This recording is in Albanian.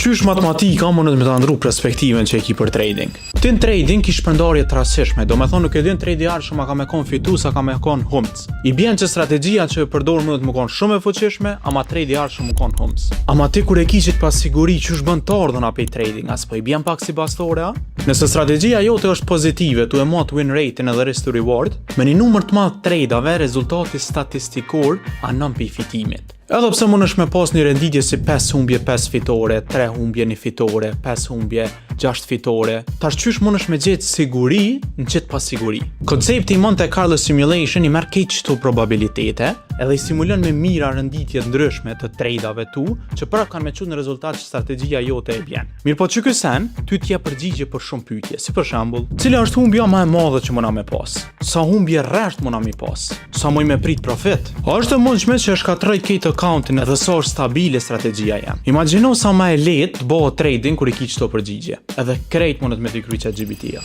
Qysh matematika mundet me ta ndru perspektivën që e ki për trading? Ti në trading ki shpërndarje të rastësishme, do me thonë nuk e din trade i ardhshëm a ka me kon fitus, a ka me kon humc. I bjen që strategjia që e përdor mundet me kon shumë e fuqishme, ama trade i ardhshëm me kon humc. Ama ti kur e ki qit pasiguri qysh bën të ardhuna prej trading, a s'po i bjen pak si bastore, a? Nëse strategjia jote është pozitive, tu e mat win rate-in edhe risk to reward, me një numër të madh trade-ave, rezultati statistikor anon prej fitimit. Edhe pse mundesh me pas një renditje si 5 humbje, 5 fitore, 3 humbje, 1 fitore, 5 humbje, 6 fitore, tash qysh mundesh me gjetë siguri në qëtë pasiguri. Koncepti i Monte Carlo Simulation i merr krejt qëto probabilitete, edhe i simulon me mira renditje të ndryshme të trade-ave tu, që prap kanë me çu në rezultat që strategjia jote e bjen. Mirë po që ky sen, ty t'jep përgjigje për shumë pyetje, si për shembull, cila është humbja më e madhe që muna me pas? Sa humbje rresht muna mi pas? Sa muj me prit profit? A është e mundshme që e shkatroj krejt accountin edhe sa është stabile strategjia jem? Imagjino sa më e lehtë të bëhet trading kur i ki qëto përgjigje. Edhe krejt mundet me t'i kry ChatGPT-ja.